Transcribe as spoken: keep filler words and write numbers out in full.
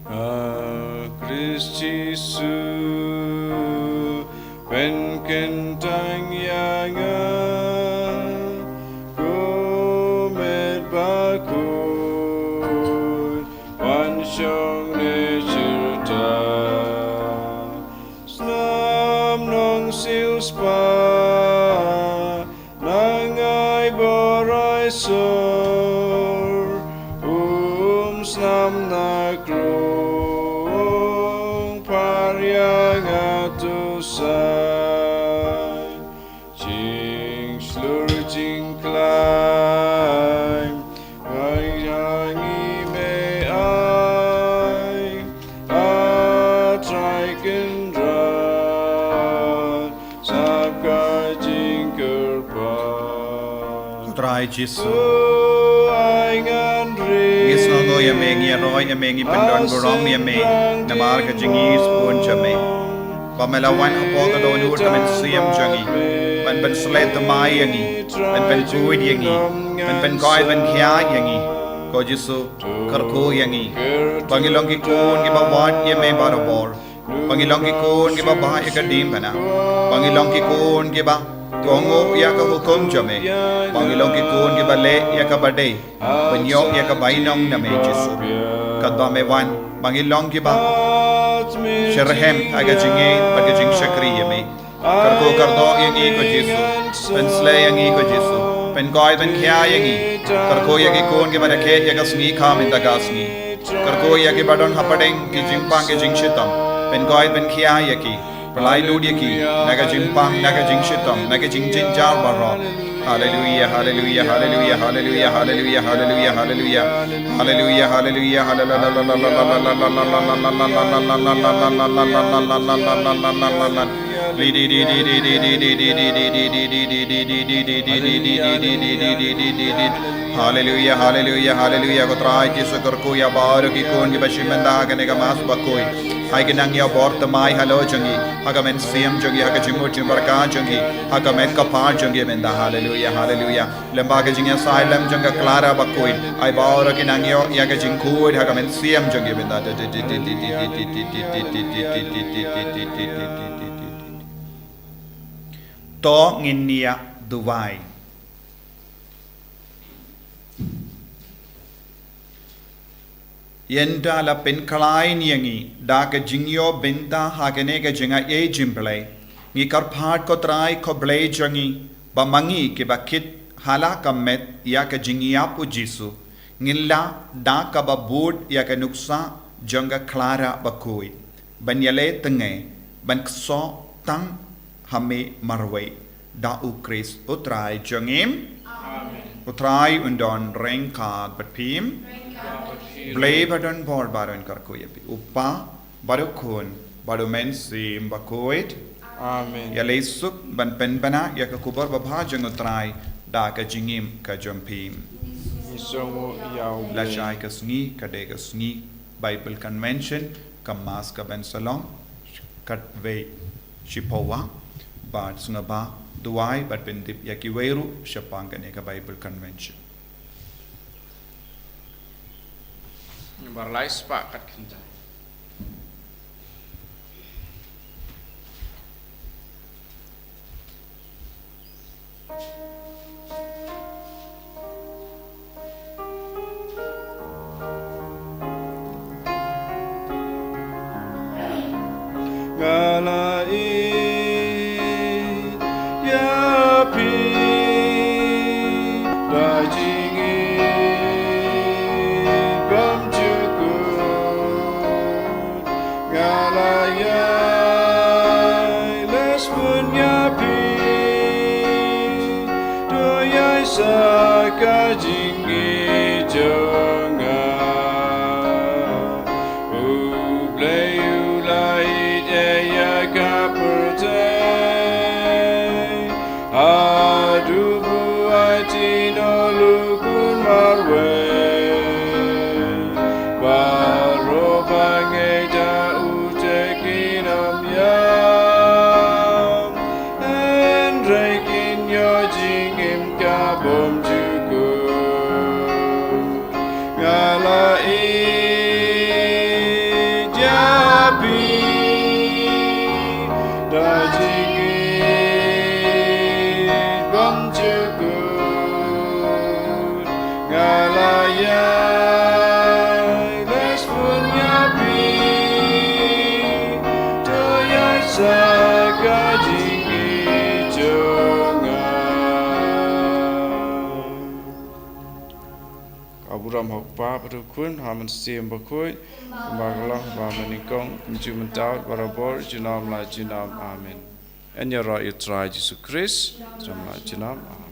A Khrist Jisu, pynkyntang ïa nga, ko met bakhuid, wan shong ne shirta. Snam nong siew spah, nang ai bor ai sor, um snam na krung, phar ïa nga tu sa. Jingshlur jingkhlaiñ, ai ïa ngi me ai, A Trai Kynrad, sap ka jingkyrpad. Trai Jisu. Ai ngan ri. Ngi sngewnguh ïa me, ngi ïaroh ïa me, ngi pyndonkam burom ïa me namar ka jingïeit bun jong me. Ba me la wan hapoh ka dohnud ka mynsiem jong ngi, ban pynsleh thymmai ïa ngi, ban pynkhuid ïa ngi, ban pynkhuid ban khia ïa ngi. Ko Jisu, kyrkhu ïa ngi, ba ngin long ki khun kiba wad ïa me barabor, ba ngin long ki khun kiba bah ïa ka diengphna, ba ngin long ki khun kiba kohnguh ïa ka hukum jong me, ba ngin long ki khun kiba leh ïa kaba dei, ban ïoh ïa ka bainong na me Jisu. Katba me wan, ba ngin long kiba shyrkhei ha ka jingïeit bad ka jingshakri ïa me. Kyrkhu kyrdoh ïa ngi ko Jisu, pynsleh ïa ngi ko Jisu, pynkhuid pynkhia ïa ngi. Kyrkhu ïa ki khun kiba rakhe ïa ka sngi kha mynta ka sngi. Kyrkhu ïa kiba don hapdeng ki jingpang ki jingshitom, pynkhuid pynkhia ïa ki. Pynlait lut ïa ki na ka jingpang, na ka jingshitom, na ka jingjynjar baroh. Haleluia, haleluia, haleluia, haleluia, haleluia, haleluia, haleluia. Haleluia, haleluia, haleluia. Haleluia, haleluia, haleluia. Ko Trai Jisu, kyrkhu ïa baroh ki khun kiba shim bynta ha kane ka Mass bakhuid. Ai ki nang ïoh bor thymmai halor jong ngi, ha ka mynsiem jong ngi, ha ka jingmut jingpyrkhat jong ngi, ha ka met ka phad jong ngi mynta. Haleluia, haleluia. Lyngba ka jingïasaid lem jong ka Clara bakhuid, ai baroh ki nang ïoh ïa ka jingkhuid ha ka mynsiem jong ngi mynta. To ngin ïa duwai. Ynda la pynkhlaiñ ïa ngi da ka jingïoh bynta ha kane ka jingaiei jong U Blei, ngi kyrpad ko Trai ko Blei jong ngi, ba ma ngi kiba kit ha la ka met ïa ka jingïap U Jisu, ngin lah da kaba bud ïa ka nuksa jong ka Clara bakhuid, ban ïaleh tyngai, ban ksoh tang ha me marwei, da U Khrist U Trai jong ngi. Amen. U Trai un don ryngkat bad phi. Ryngkat bad phi. Blei ba don bor baroh un kyrkhu ïa phi. U Kpa, bad U Khun, bad U Mynsiem Bakhuid. Amen. Ïaleh suk ban pynbna ïa ka khubor babha jong U Trai da ka jingim ka jong phi. Ngi sngewnguh ïa U Blei. Lashai ka sngi ka dei ka sngi Bible Convention, ka Mass ka ban sa long katwei shiphew wah, bad sngewbha duwai bad pyndep ïa kiwei ruh shaphang kane ka Bible Convention. Nambar lai spah kat kynta. Nga la ïeit ïa phi da jingïeit bymjukut. Kpa bad u Khun, ha u Mynsiem Bakhuid, kumba ka long ha banyngkong, mynta bad barabor, junom la junom. Amen. Yn ïaroh ïa u Trai Jisu Khrist, junom la junom. Amen.